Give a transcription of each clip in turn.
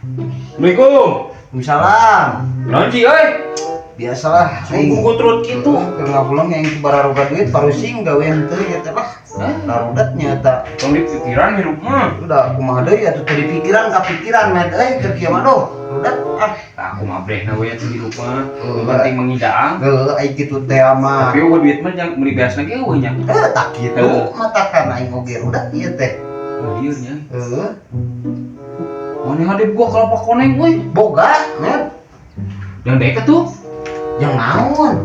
Assalamualaikum. Waalaikumsalam. Naon Ci euy? Biasalah. Aing kutrut kitu. Keur ngapulang yang bararuga duit parusing gawean teu ya teh lah. Darurat nyata. Tong dipikiran hirup mah. Udah kumaha deui atuh teu dipikiran kapikiran met euy keur kieu mah doh. Rudat ah. Aku mah brehna we atuh hirup mah. Heuh. Penting mengidaang. Heuh ai kitu teh mah. Tapi eueuh duit mah jangan meuli beasna ge eueuh nya. Eh tak kitu Heuh. Matakan aing oge rudat ieu teh. Oh ieu nya. Heuh. Mana hade gua kalapa koneng euy. Boga met. Yang deket tuh. Yang naon?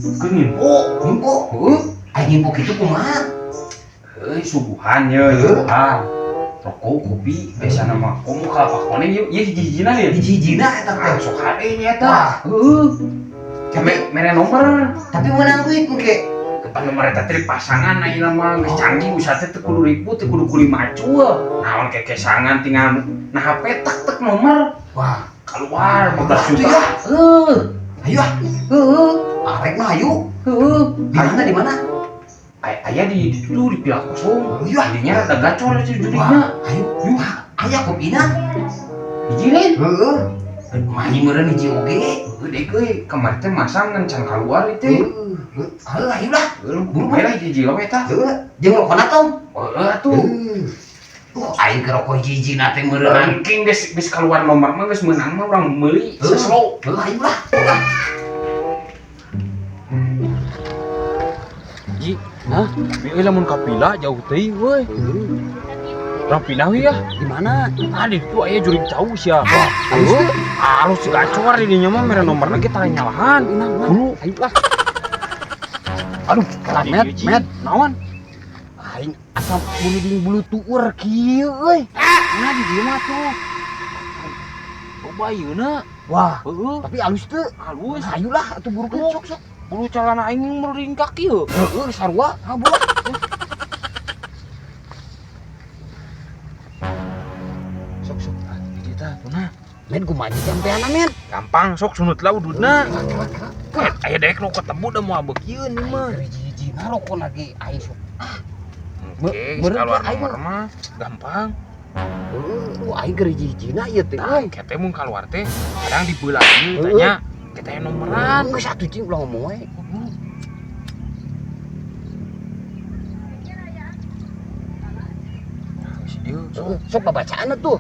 Keur ngimpo. Ngimpo. Heuh. Aing ngimpo kitu kumaha? Euy suguhan ye, suguhan. Rokok, kopi, biasana mah komo kalapa koneng ieu ieu hiji-hijina ye. Hiji-hijina eta teh. Ah, sok hade nya eta. Wah. Heuh. Tapi mere nomor. Tapi meunang duit engke. Kepan nomor eta teh pasangan ayeuna mah geus canggih usaha teh teu kudu ribut, teu kudu kuli macul. Naon kekesangan tinggal nah HP tek tek nomor Wah, keluar 15 juta. Atuh ya. Heuh. Ayo ah. Heuh. Arek mah ayo. Heuh. Di mana di mana? Aya di itu di pila kosong. Ayo ah. Dinya rada gacor itu jurigna. Wah, ayo. Yuk. Aya kopina. Hiji lain. Heeh. Mani meureun hiji oge. Heuh deuk euy, kamari teh masang ngan can kaluar itu. Heuh, heuh ayo lah. Heuh, buru bae lah hiji we eta. Heuh, jeung rokona tong. Heuh atuh. Heuh. Aing ke rokok hiji-hijina teh meureun. Ranking geus geus kaluar nomor mah geus meunang mah urang meuli seslo. Heuh, ayo lah. Ji, hah? Bi lamun kapila jauh teuing euy. Urang pindah we ya. Di mana? Ah, di ditu aya jurig cau sia. Wah, halus Heuh, halus si gacor di dinya mah mere nomorna ge tara nyalahan. Buru. Ayo lah. Aduh, Met, met. Naon? Aing asa bunuding bulu tuur kieu euy. Nah, di dieu mah tuh. Coba yeuna. Wah, Heuh, tapi halus teu. halus. Ayo lah atuh buru sok sok. Bulu celana aing meringkak ieu. Heuh, sarua. Ha buru. Sok sok. Ah, di dieu tah, tunah. Men kumaha jampeana men? Gampang sok sunut lah ududna. Kira-kira. Aya daek nu ketemu da moal beukieun ieu mah. Aing hiji-hijina rokok lagi aing sok. Oke, meureun keluar teh aing nomor mah gampang. Heuh, aing keur hiji-hijina ieu teh. Tah, Euy. kete mun keluar teh kadang dibelah ieu tanya kita yang nomoran. Geus atuh cing ulah ngomong we. Sok. Sok babacaan atuh.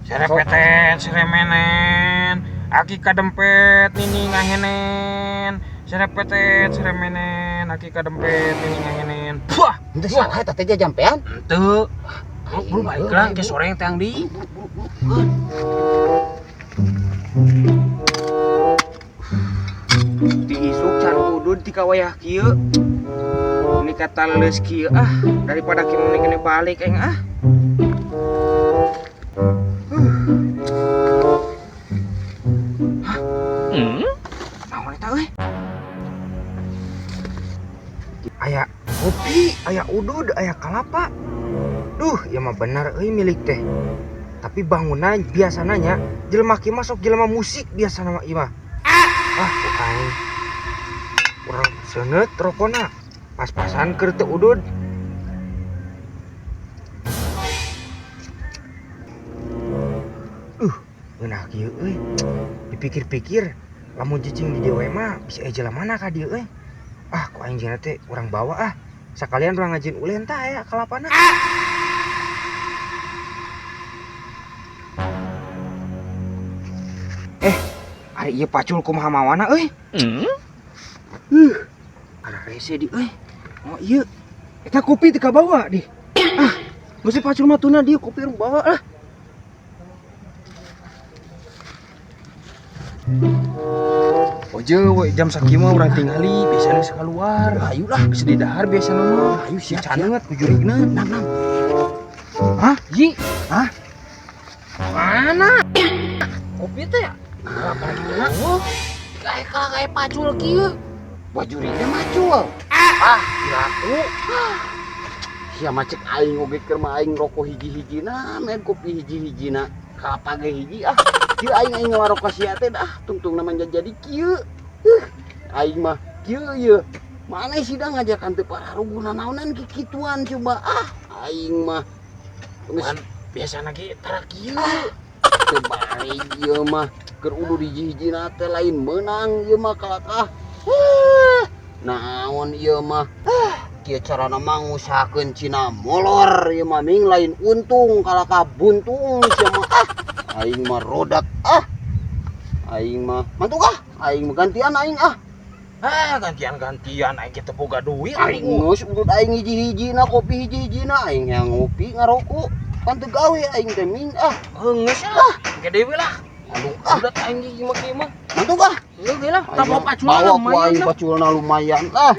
Serepeten, seremenen, aki kadempet, nini ngahenen. Serepeten, seremenen, aki kadempet, nini ngahenen. Puah, Henteu salah eta teh jampean. henteu. Buru balik lah, ke sore yang teang di. Di isuk can udud di kawayah kieu. Ini kata leuleus kieu ah, daripada kieu mun kene balik aing ah. Hah? Naon eta euy? Aya kopi, aya udud, aya kalapa. Duh, ya mah benar euy milik teh. Tapi bangunan biasana nya jelema kieu mah sok jelema musik biasana mah ieu mah. Ah, ku aing. Urang seuneut rokona. Pas-pasan keur teu udud. Ngeunah kieu euy. Dipikir-pikir lamun cicing di dieu we mah bisa aya jelema mana ka dieu euy. Ah, ku aing jeung teh urang bawa ah. Sakalian urang ngajin ulen tah aya kalapana. Ari ieu pacul kumaha mawana euy? Ara rese di euy. Oh ieu. Eta kopi teu kabawa di. Ah, mesti pacul mah tuna dieu kopi urang bawa lah. Oje we jam sakieu mah urang tingali biasana geus keluar. Ayo lah. Geus didahar biasana mah. Ayo siap. Dicaneut ku jurigna. Nam nam. Hah? Ji? Hah? Mana? Kopi teh ya? Oh, kayak kayak pacul kieu. Bajurina macul. Ah, kiraku. Sia mah cek aing oge keur mah aing rokok hiji-hijina, men kopi hiji-hijina. Kalapa ge hiji ah. Kieu aing aing ngawarok ka sia teh dah tungtungna mah jadi kieu. Aing mah kieu ieu. Mana sih dah ngajakan teu pararuguna naonan kikituan coba ah aing mah. Geus Bukan biasana ge tara kieu. Teu baik ieu mah. Keur udud hiji-hijina teh lain meunang ieu mah kalakah. Ah, naon ieu mah? Ah, kieu carana mah ngusahakeun cina molor ieu mah, Ming, lain untung kalakah buntung sia mah. Ah, aing mah rodat ah. Aing mah mantuk ah. Aing mah gantian aing ah. Ah, gantian-gantian aing kita boga duit. Aing geus udud aing hiji-hijina, kopi hiji-hijina, aing yang ngopi ngarokok. Pan teu gawe aing teh, Ming, ah. Geus lah, ke deui lah. Aduh ah, Udah aing gigi mah kieu mah. Mantuk ah. Geus lah, tambah paculna Bawa ku lumayan aing lah. Paculna lumayan ah.